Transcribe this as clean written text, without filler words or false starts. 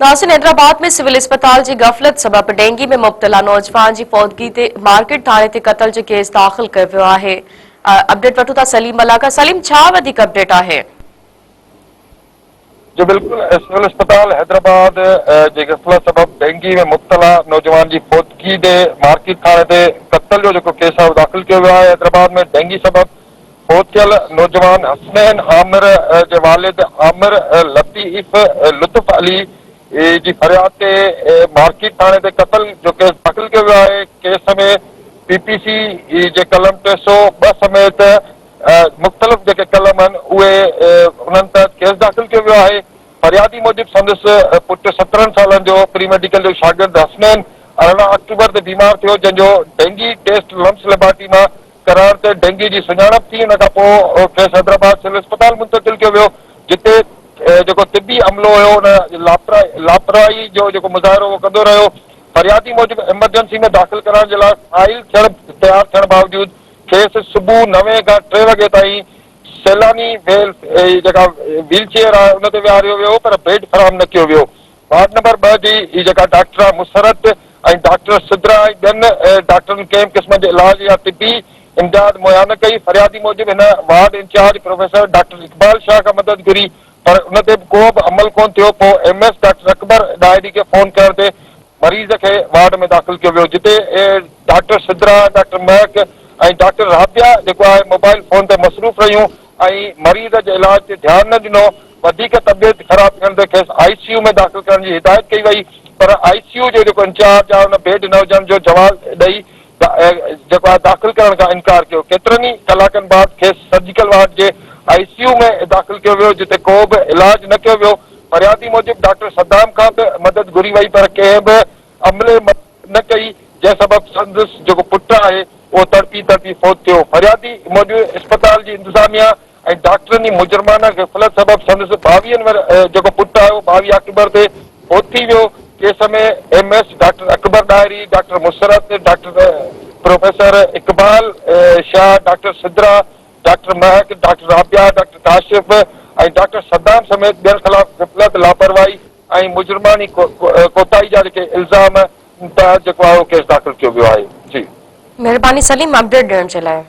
ناظرين حيدرآباد ۾ سول اسپتال جي غفلت سبب ڊينگي ۾ مبتلا نوجوان جي فوتگي تي مارڪيٽ ٿاڻي تي قتل جو ڪيس داخل ڪيو ويو آهي اپڊيٽ وٺون ٿا سليم ملاح کان سليم ڇا وڌيڪ اپڊيٽ آهي. جي بلڪل سول اسپتال حيدرآباد جي غفلت سبب ڊينگي ۾ مبتلا نوجوان جي فوتگي تي مارڪيٽ ٿاڻي تي قتل جو جيڪو ڪيس آهي اهو داخل ڪيو ويو آهي حيدرآباد ۾ ڊينگي سبب فوت ٿيل نوجوان حسنين عامر جي والد عامر لطيف لطف علي جي فرياد تي مارڪيٽ ٿاڻي تي قتل جو ڪيس داخل ڪيو ويو آهي، ڪيس ۾ پي پي سي جي قلم 302 سميت مختلف جيڪي قلم آهن اهي انهن تحت ڪيس داخل ڪيو ويو آهي، فريادي موجب سندس پٽ 17 سالن جو پري ميڊيڪل جو شاگرد حسنين 18 آڪٽوبر تي بيمار ٿيو جنهن جو ڊينگي ٽيسٽ لمس ليبارٽري مان ڪرائڻ تي ڊينگي جي سڃاڻپ ٿي ان کان پوء کيس حيدرآباد سول اسپتال منتقل ڪيو ويو جتي جيڪو طبي عملو هيو ان لاپرواهي جو جيڪو مظاهرو اهو ڪندو رهيو فريادي موجب ايمرجنسي ۾ داخل ڪرائڻ جي لاء فائل ٿيڻ تيار ٿيڻ باوجود کيس صبح نوين کان ٽي وڳي تائين سيلاني ويل جيڪا ويل چيئر آهي ان تي ويهاريو ويو پر بيڊ فراهم نه ڪيو ويو. وارڊ نمبر 2 جي هي جيڪا ڊاڪٽر مسرت ۽ ڊاڪٽر سدرا ۽ ٻين ڊاڪٽرن ڪنهن به قسم جي علاج يا طبي امداد مهيا نه ڪئي. فريادي موجب هن ward incharge professor doctor Iqbal Shah کان مدد گهري پر ان تي به ڪو به عمل ڪونه ٿيو پوء M S doctor Akbar Dahri کي فون ڪرڻ تي مريض کي وارڊ ۾ داخل ڪيو ويو جتي doctor Sidra, doctor Mehak ۽ doctor Rabia جيڪو آهي موبائل فون تي مصروف رهيون ۽ مريض جي علاج تي ڌيان نه ڏنو، وڌيڪ طبيعت خراب ٿيڻ تي کيس آء سي يو ۾ داخل ڪرڻ جي هدايت ڪئي وئي پر آء سي يو جو جيڪو انچارج آهي ان بيڊ نه هجڻ جو جواز ڏئي جيڪو آهي داخل ڪرڻ کان انڪار ڪيو، ڪيترن ئي ڪلاڪن بعد کيس سرجيڪل وارڊ جي آء سي يو ۾ داخل ڪيو ويو جتي ڪو به علاج نه ڪيو ويو، فريادي موجب ڊاڪٽر صدام کان به مدد گهري وئي پر ڪنهن به عملي مدد نه ڪئي جنهن سبب سندس جيڪو پٽ آهي اهو تڙپي تڙپي فوت ٿيو. فريادي موجب اسپتال جي انتظاميا ۽ ڊاڪٽرن جي مجرمانه غفلت سبب سندس ٻاويهن ورهين جيڪو پٽ آهي اهو 22 آڪٽوبر تي فوت ٿي ويو. Case ۾ M S doctor Akbar Dahri, doctor Musarrat, doctor professor Iqbal Shah, doctor Sidra, doctor Mehak, doctor Rabia, doctor Kashif ۽ doctor Saddam سميت ٻين خلاف غفلت، لاپرواهي ۽ مجرماڻي ڪوتاهي جا جيڪي الزام تحت جيڪو آهي اهو ڪيس داخل ڪيو ويو آهي. جي. مهرباني سليم اپڊيٽ ڏيڻ جي لاء.